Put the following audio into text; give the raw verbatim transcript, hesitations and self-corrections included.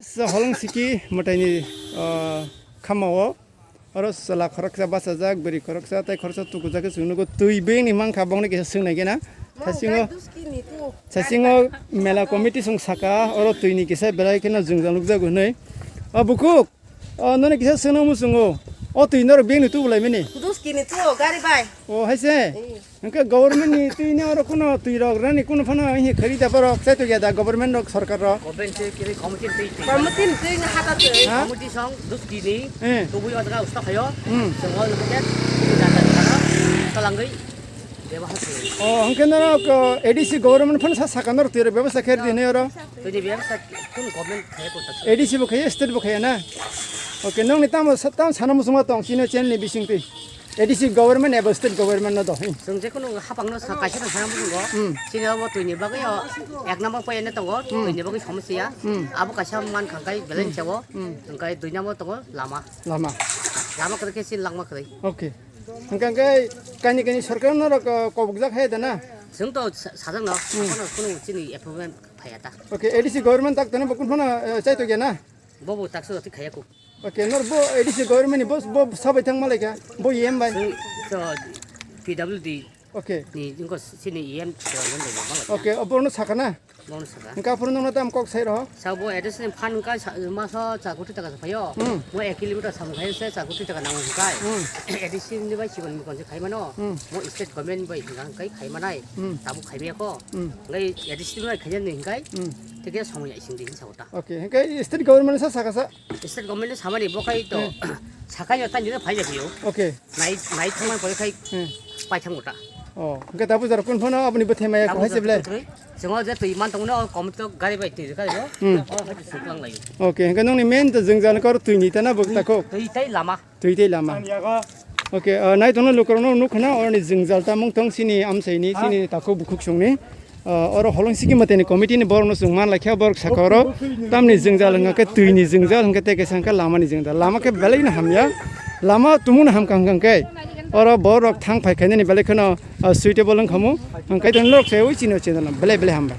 Sa holong siki mwtaini, ah, khamao. Oro chwla khoroksa bachajak, bwrwi khoroksa, tei khoroksa tukujak khe chwng nugo. Twi bini mankha, bongni kisa swngnai gena. Sasingo, sasingo mela committee song saka, oro twini kisa belai kheno jwngjal nukjago hinwi. O bukhuk, o noni kisa swngno muchungo. O twi norok bini tubulaimani. Duskini tu gari bai. O haise. Eh. Hwnkhe government ni twi ni oro kuno twi rok rani kuno phano hi khari da borok chaitok ya da government rok sorkar rok. Government twi kiri committee twi twi. Committee ni twi ni hata twi. Ha? Committee song duskini. Eh. Tubui o jaga usta khayo. Hmm. Song hol nokhe twi da da da. Salangwi bebahar khayo. O hwnkhe norok, uh, A D C government phano sa saka norok twi rok bebasa kher di hinwi oro. Twi ni bebasa kun government khayo ko tak. A D C bo khayo, state bo khayo na. Okay, nongni tamo sa-, tamo sana muchungma tong chini channel ni bising twi. A D C government eba state government no do. Hmm. Chwng je kunu hapang no sa-, kaisa no sana muchungo. Hmm. Chini abo twi ni bagwi o ek number point no tongo, hmm, twi ni bagwi somosya. Hmm. Abo kaisa man khangkai balance o. Hmm. Hwnkhe dui number tongo lama. Lama. Lama kwrwi khe chini langma kwrwi. Okay. Hwnkhe, hwnkhe kaini kaini sorkar no rok, uh, kobokjak hai da na? Chwng to sa-, sajak no, hmm, kono kunu chini approval phaiya ta. Okay, A D C government tak tene bo kun phano, uh, chaitok ya na? Bo bo tak so thik khaya ko. Okay, nor bo A D C government ni bo, bo sabai thang malai kha, bo E M bai. Chwng to P W D. Okay. Ni jingko sini E M to nang bai malai. Okay, obo no sakha na? Bono saka. Hwnkhe aphuru nokno tamo kok sai rw? Sabo A D C ni phan hwnkhe sa-, maso char koti taka se phaio. Hmm. Mo ek kilometer samung khai se char koti taka nango hwnkhe. Hmm. A D C ni bai chikon mikon se khai mano. Hmm. Mo state government bai hwnkhe khai manai. Hmm. Tabuk khai maya ko. Hmm. Hwnkhe A D C ni bai khai ni hwnkhe. Hmm. Tike samung ya ising di hinsa kota. Okay, hwnkhe state government sa saka sa? State government ni samani bo khai to. Hmm. Sakai yo tan jino phai ja phio. Okay. Nai, nai thangmani pore khai hmm, paithang kota. Oh, hwnkhe tabuk jora kun phano aboni bwthai maya ko hai se ble? Chwngo je twi man tongno, o kom to gari bai twi rwkha rw. Hmm. O hai se suklang lai. Okay, hwnkhe nongni main to jwngjal kor twi ni tana bwk takhuk. Twi tei lama. Twi tei lama. Okay, uh, nai tongno lukurokno nuk khna oroni jwngjal ta mung tong sini amsaini, ha? Sini takhuk bukhuk songni. Uh, oro holong siki mateni committee ni borokno chwng man lai kha, borok saka oro tamni jwngjal hwnkha khe twi ni jwngjal hwnkha tei kaisa hwnkha lama ni jwngjal. Lama khe belai no hamya. Lama tumung no hamkha hwnkha khe oro borok thang phai khainani belai kheno, uh, suitable wngkha mu. Hwnkhe tei norok se ui chini o channel no belai belai hambai.